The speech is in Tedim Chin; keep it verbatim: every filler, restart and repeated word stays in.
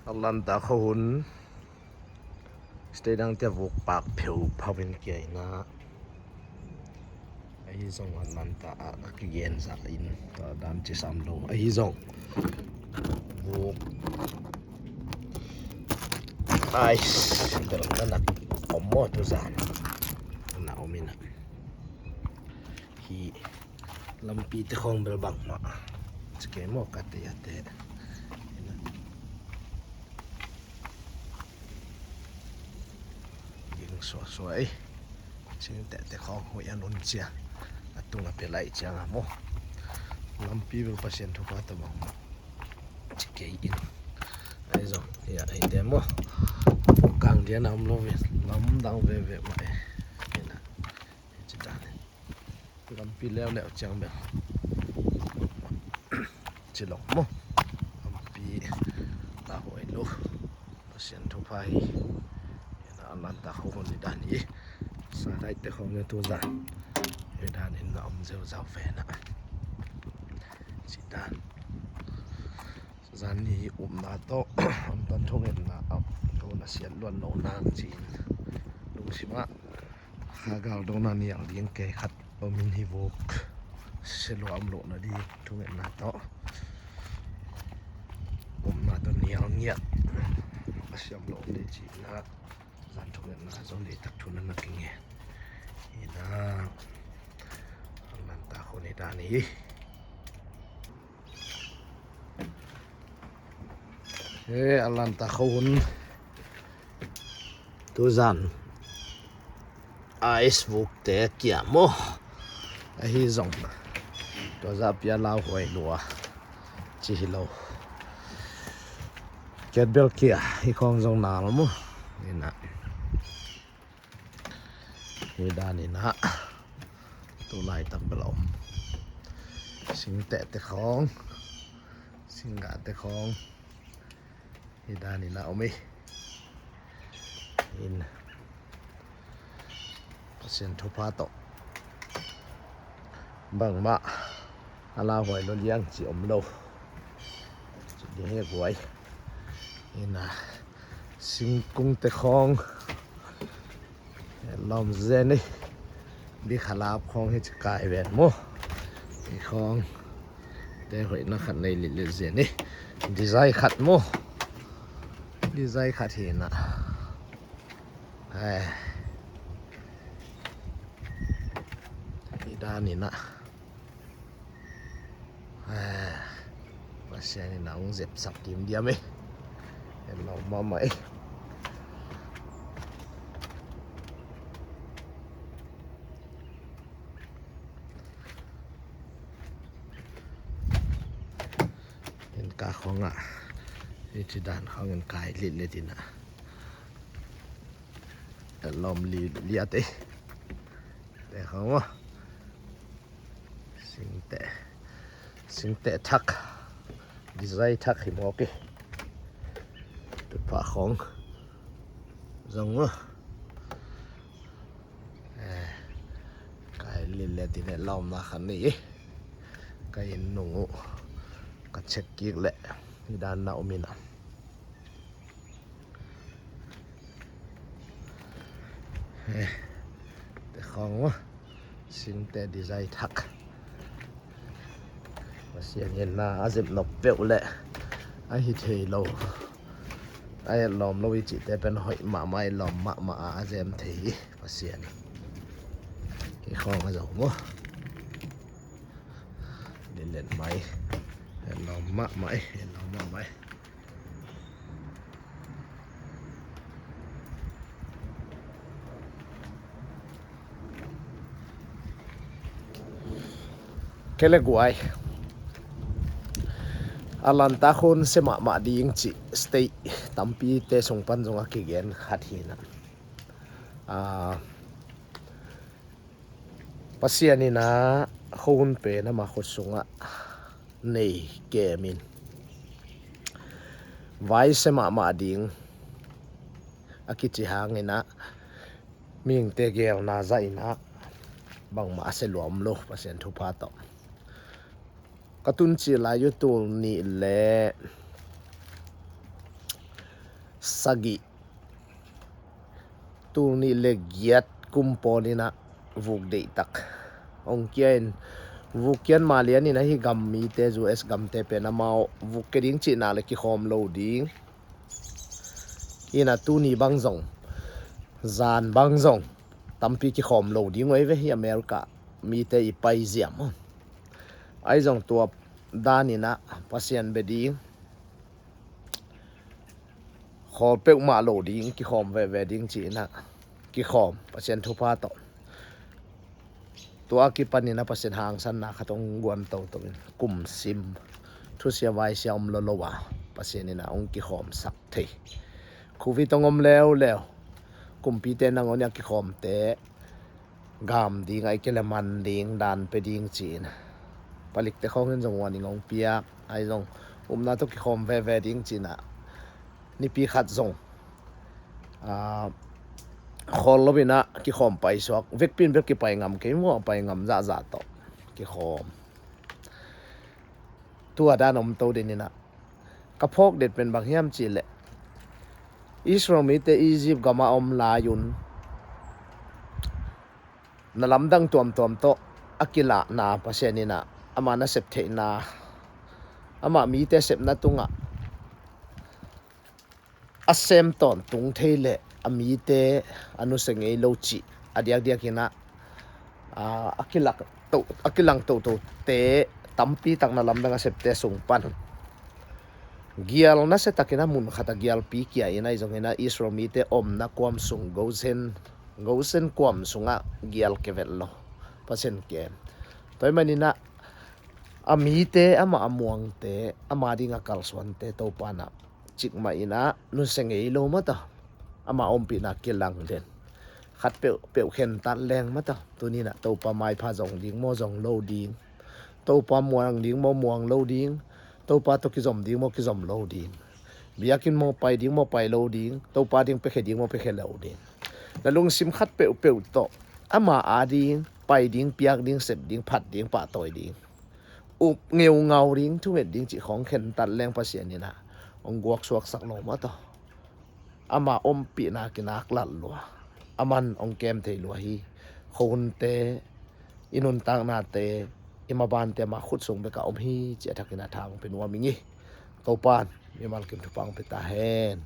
Atlanta khuahun state dangte vuk pak pheuphau in kia ina. Ahi zong Atlanta ah ka kigen zah in tua dan ci sam lo. Ahi zong vuk ice bel na nak om maw tuzan. Na om ina. Hi lampi te khawng bel bangmah ci kei maw ka te a te. Ging suasua ei. Singteh te khawng hoih a nun cia a tung a pia laih ciang a maw. Lampi bel Pasian thupha tawh bangmah ci kei in. Ahi zong hi a hi te maw. Kang dian a om lo ve lam dang veve mah e. Ci dan in lampi leuleu ciang bel ci lo maw. Lampi la huai lo. Pasian thupha hi. Ina Atlanta khuahun hi dan hi. Sa dai te khawng ne tuzan hi dan in na om zeuzau ve na. Ci dan. Zan ni upna tawh amtan thungetna a tawh na siat luan lo nang ci in lungsimah kha gal dona nial ding kei khat omin hi vuk. Selua om lohna ding thungetna tawh upna tawh nial ngiat a siam loh te ci ina. Zan thungetna zong deitak thuna na kinge ina. Atlanta khuahun hi dan hi. He Atlanta khuahun tuzan ice vukte kia maw. Ahi zong tua zah pia lau huai lua ci hi lo. Kiat bel kia hi khawng zong nal maw. Ina. Hi dan ina. Tulai tam bel om. Singteh te khawng. Singgah te khawng. Hi dan ina om ei. In Pasian thupha tawh bangmah a lauhuai lo liang ci om lo. Ci ding hi guai. Ina singkung te khawng lawm zen ei. Bikhalap khawng hi ci kai ven maw. Hi khawng te hoihna khat nei lilil zen ei. Design khat maw. Design khat hi na. Hai. Hi dan ina. Pasian in a hong zepsak kim diam e. En lo mahmah e. En ka khawngah i ci dan khawng en kai lillet ina. En lawm lillet e. Te khawng maw. Singteh, singteh thak, design thak hi mawk hi. Tutphah khawng zong maw. Kai lillet ina lawmna khat nei hi. Ka inn nung uh ka check kik leh hi dan na om ina. Te khawng maw. Singteh design thak. Pasian in na a zep nop peuh leh a hi thei lo. A et lawm lo i cihte pen hoih mahmah, et lawm mahmah a a zem thei hi Pasian. Hi khawng a zo maw. Lillet mai. Et lawm mahmah e, et lawm mahmah e. Kei le guai. Atlanta khun sia mahmah ding cih state tampite sung pan zong a kigen khat hi na. Pasian in a khun pen ama khut sungah nei kem in vai sia mahmah ding a kici hangin a mihingte gelna zah in a bangmah a sia lua om lo Pasian thupha tawh. Ka tun cih lai uh tul nih le sagih, tul nih le giat kum pawl in ah vuk deihtak hong kia in, vuk kiat mah lian in ah hih gam mite, U S gamte pen amau vuk kia ding cihna le kikhawm lo ding. Hi in ah tuni bang zong, zan bang zong tampi kikhawm lo ding uh ei ve, hih America mite i paiziam uh. Ahi zong tua dan in ah Pasian bia ding, khawl peuhmah lo ding, kikhawm veve ding ci in ah kikhawm, Pasian thupha tawh. Tua a kipan in ah Pasian hangsanna khat hong guan toto in, kum sim, thusia vaisia om lo lo a Pasian in ah hong kikhawmsak thei. Covid hong om leuleu, kumpite nangawn in ah kikhawmte gam ding, ahih kei leh man ding, dan pia ding ci in, palikte khawng in zong warning hong piak. Ahi zong upna tawh kikhawm veve ding ci in ah nipi khat zong, ah, khawl lo in ah kikhawm paisuak, vekpi in bel kipai ngam kei maw, a pai ngam zahzah tawh kikhawm. Tua dan om to den in ah ka phawk det pen bang hiam cih leh, Israel mite Egypt gam ah om lai un na lamdang tuamtuam tawh a kilahna, Pasian in ah ama nasep theihna, amah mite sepna tungah a sem tawntung thei leh a mite a nusia ngei lo cih a diakdiak in ah, aa, a kilang to, a kilang totote tampi tak na lamdang a septe sung pan gial nasia takin a mun khat a gialpi kia in, ahi zongin ah Israel mite omna kuam sung, Gosen, Gosen kuam sungah gial kia vet lo, Pasian kem. Tua ahih manin ah a mite, amah a muangte, ama ding a kalsuante Topa in ah cikmah in ah nusia ngei lo mah ta, ama ompihna kilang den. Khat peuhpeuh khentat leng mah ta, tuni in ah Topa maipha zong ding maw, zong lo ding, Topa muang ding maw, muang lo ding, Topa tawh kizom ding maw, kizom lo ding, biakinn maw pai ding maw, pai lo ding, Topa ding piakhia ding maw, piakhia lo ding. Na lungsim khat peuhpeuh tawh ama a ding pai ding, piak ding, sep ding, phat ding, pahtawi ding, up ngeungau ding, thunget ding cih khawng khentat leng Pasian in ah hong guaksuaksak lo mah ta, ama ompihna kinak lat lua, aman hong kem thei lua hi. Khuahunte, i nuntaknate, i mabante ama khut sung bekah om hi cih a thakin a tha hong pia nuam ing. Topa in mimal kim thupha hong pia ta hen.